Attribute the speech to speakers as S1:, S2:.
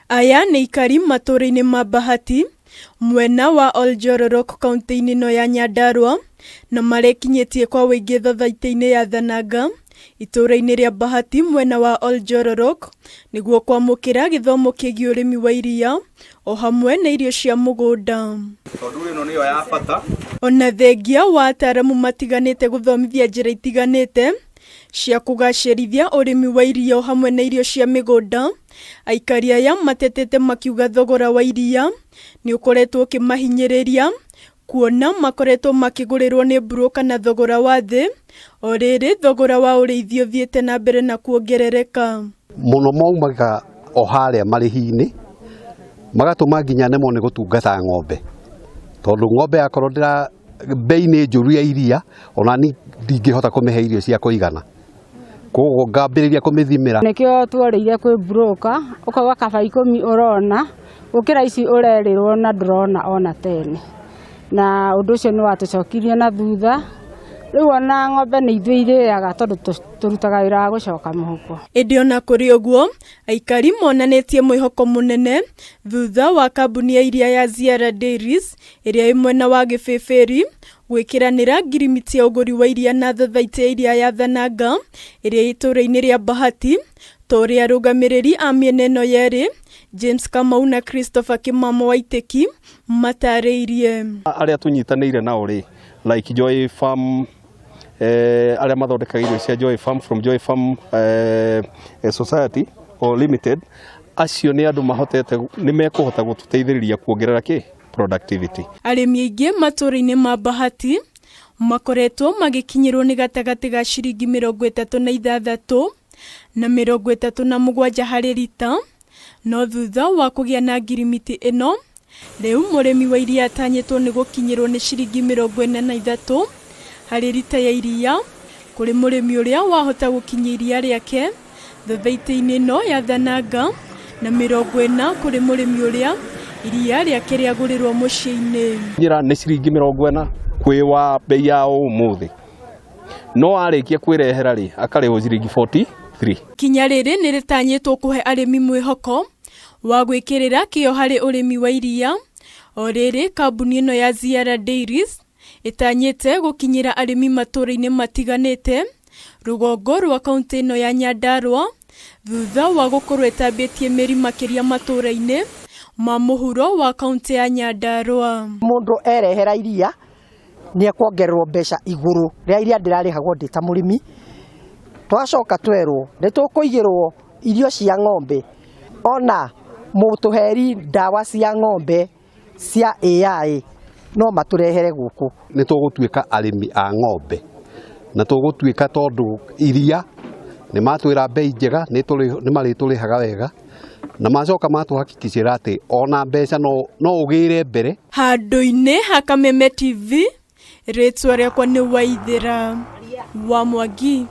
S1: Aya nĩ aikari matũũra-inĩ ma Bahati mwena wa Oljororok kaunti-inĩ ĩno ya Nyandarua na marekinyĩtie kwa ũingĩ thathaitĩ-inĩ ya Thananga itũũra-inĩ rĩa Bahati mwena wa Oljororok nĩguo kwamũkĩra gĩthomo kĩgiĩ ũrĩmi wa iria o hamwe na irio cia mũgũnda.
S2: Tondũ ĩno nĩyo ya bata.
S1: Ona thengia wa ataaramu matiganĩte gũthomithia njĩra itiganĩte cia kũgacĩrithia ũrĩmi wa iria o hamwe na irio cia mĩgũnda, aikari aya matetete makiuga thogora wa iria nĩ ũkoretwo ũkĩmahinyĩrĩria kuona makoretwo makĩgũrĩrwo nĩ mburũka na thogora wa thĩ, o rĩrĩ thogora wa ũrĩithia ũthiĩte na mbere na kuongerereka.
S3: Mũno maumaga o harĩa marĩhi-inĩ magatũma nginya nemwo nĩ gũtungata ng'ombe tondũ ng'ombe yakorwo ndĩra mbei nĩ njũru ya iria ona ni ndingĩhota kũmĩhe irio cia kũigana koguo ngambĩrĩria kũmĩthimĩra.
S4: Nĩkĩo tuorĩire kwĩ broker ũkauga kaba ikũmi ũrona gũkĩra ici ũrerĩrwo na ndũrona ona tene na ũndũ ũcio nĩ watũcokirie na thutha rĩu ona ng'ombe nĩ ithuĩ irĩaga tondũ tũrutaga wĩra wa gũcoka mũhuko.
S1: Ĩndĩ ona kũrĩ ũguo, aikari monanĩtie mwĩhoko mũnene thutha wa kambuni ya iria ya Ziara Dairies ĩrĩa ĩ mwena wa Gĩbĩbĩri gwĩkĩranĩra ngirimiti ya ũgũri wa iria na thathaitĩ ya iria ya Thananga ĩrĩa ĩ itũũra-inĩ rĩa Bahati ta ũrĩa arũgamĩrĩri a mĩena ĩno yerĩ James Kamau na Christopher Kĩmamo Waitĩki matarĩirie.
S5: Arĩa tũnyitanĩire nao rĩ, like Joy Farm, eh, arĩa mathondekaga irio cia Joy Farm from Joy Farm eh, eh, Society or Limited, acio nĩ andũ mahotete nĩ mekũhota gũtũteithĩrĩria kuongerera kĩ productivity.
S1: Arĩmi aingĩ matũũra-inĩ ma Bahati makoretwo magĩkinyĩrwo nĩ gatagatĩ ga ciringi 36 na 37 harĩ rita, no thutha wa kũgĩa na ngirimiti ĩno, rĩu mũrĩmi wa iria atanyĩtwo nĩ gũkinyĩrwo nĩ ciringi 43 harĩ rita ya iria kũrĩ mũrĩmi ũrĩa wahota gũkinyia iria rĩake thathaitĩ-inĩ ĩno ya Thananga na 40 kũrĩ mũrĩmi ũrĩa iria rĩake rĩagũrĩrwo mũciĩ-inĩ.
S5: Njĩra nĩ ciringi 40 kwĩ wa bei ya ũmũthĩ, no arĩkia kwĩrehera rĩ akarĩhwo ciringi 43.
S1: Ikinya rĩrĩ nĩ rĩtanyĩtwo kũhe arĩmi mwĩhoko wa gwĩkĩrĩra kĩyo harĩ ũrĩmi wa iria, o rĩrĩ kambuni ĩno ya Ziara Dairies ĩtanyĩte gũkinyĩra arĩmi matũũra-inĩ matiganĩte rũgongo rwa kauntĩ ĩno ya Nyandarua thutha wa gũkorwo ĩtambĩtie mĩri makĩria matũũra-inĩ ma mũhuro wa kauntĩ ya Nyandarua.
S6: Mũndũ erehera iria nĩ ekuongererwo mbeca igũrũ rĩa iria ndĩrarĩhagwo ndĩ ta mũrĩmi. Twacoka twerwo nĩ tũkũigĩrwo irio cia ng'ombe ona mũtũheri ndawa cia ng'ombe cia AI no matũrehere gũkũ.
S3: Nĩ tũgũtuĩka arĩmi a ng'ombe na tũgũtuĩka tondũ iria nĩ matwĩra mbei njega nĩ marĩtũrĩhaga wega na macoka matũhakikicĩra atĩ ona mbeca no ũgĩre mbere.
S1: Handũ-inĩ ha Kameme TV, rĩtwa rĩakwa nĩ Waithĩra wa Mwangi.